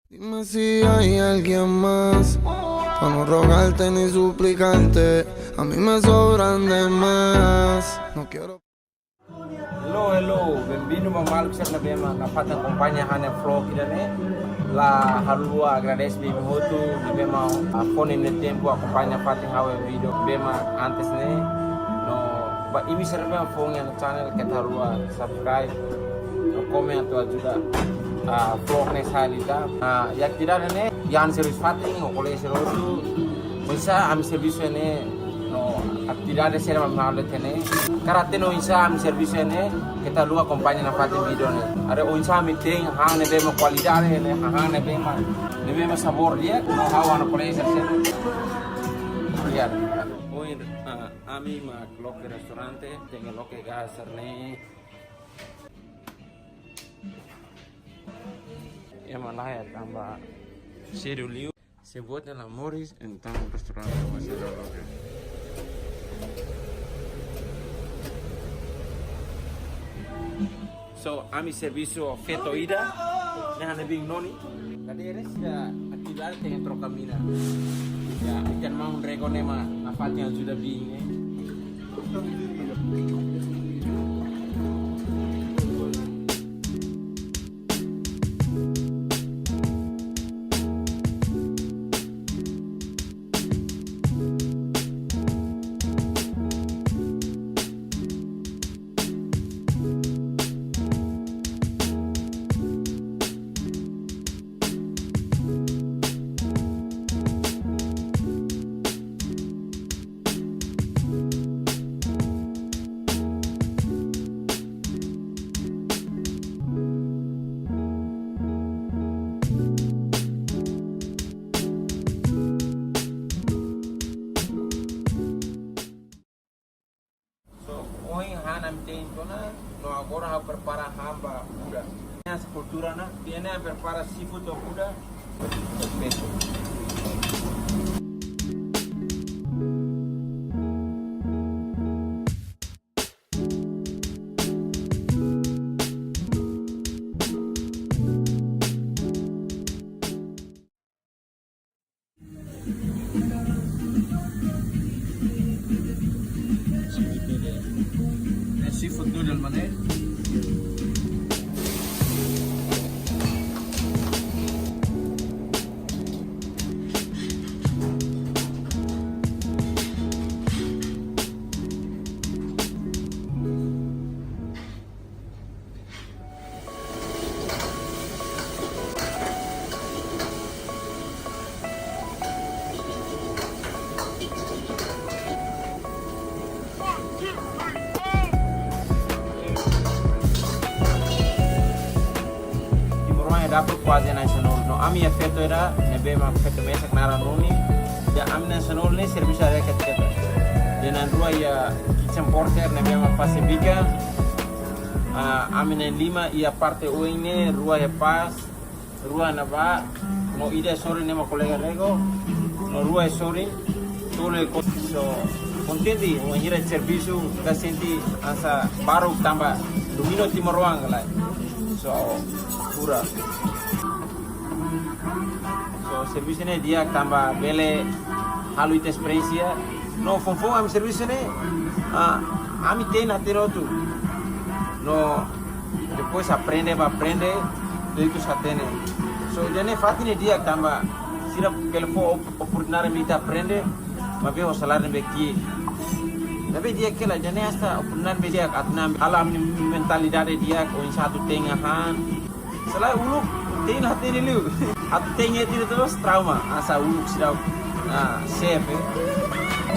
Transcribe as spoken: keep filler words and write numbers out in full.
Dime si hay alguien más, pa' no rogarte ni suplicarte, a mí me sobran de más. No quiero. Hello, hello, benvindu ba maluk sira ne'ebé mak nafatin akompaña ha'u-nia vlog ida-ne'e. La haluha agradese ba imi hotu ne'ebé mak, ah, fó imi-nia tempu akompaña nafatin ha'u-nia vídeo ne'ebé mak antes ne'e. No ba imi sira ne'ebé mak foin iha ha'u-nia channel, keta haluha subscribe, no komen atu ajuda, ah, vlog ne'e sai lita. Ah, iha atividade ne'e, iha servisu fatin, no kolega servisu, oinsá ami servisu ne'e, no atividade sira mak ami halo iha ne'e. Karik hatene oinsá ami servisu ne'e, keta haluha akompaña nafatin vídeo ne'e. Haree oinsá ami te'in hahán ne'ebé mak kualidade ne'e, hahán ne'ebé mak, ne'ebé mak sabór di'ak, no ha'u ho ha'u-nia kolega sira. Obrigadu. Ohin, ah, ami mak loke restaurante, tenke loke gas sira-ne'e. Ema laiha tanba sedu liu. Se buat ne'e la moris, entaun restaurante masih la loke. So, ami servisu feto ida, ne'e ha'u-nia biin Noni. Kadeira sira atividade tenke troka mina. Ya, ikan mau rego ne'e mak, nafatin ajuda biin ne'e. So, ohin hahán ami te'in tiha ona, no agora ha'u prepara hahán ba uda. Ne'e kultura ona, ne'e ami prepara seafood ho uda. Seafood noodle mana? Timoroan iha dapur kuaze na'in-sanulu. No ami iha feto ida, ne'ebé mak feto mesak naran Noni. Ya ami na'in-sanulu ne'e servisu haree ketak-ketak. Dehan na'in-rua iha kitchen porter, ne'ebé mak fase bika. Ah, ami na'in-lima iha parte oin ne'e, rua iha pas, rua iha ne'ebá, no ida iha sorin ne'e mak kolega rego, no rua iha sorin, tolu iha ko-, so, kontente, wainhira servisu, ita sente hanesan baruk tanba domina timoroan ka lae. So, pura. So, servisu ne'e di'ak tanba bele halo ita esperiénsia. No foufoun ami servisu ne'e, ah, ami te'in hatene hotu. No depois aprende, ba aprende, tuir hatene. So, ida-ne'e fatin ne'e di'ak tanba sira bele fó op-, oportunidade mai ita aprende, maibé ho saláriu ne'ebé ki'ik. Maibé di'ak hela, ida-ne'e hanesan oportunidade ne'ebé di'ak atu ami halo ami-nia mentalidade di'ak, oinsá atu te'in hahán. Se lae uluk, te'in la hatene liu. Atu te'in iha ita-nia terus trauma. Hanesan uluk seidauk, ah, safe, eh.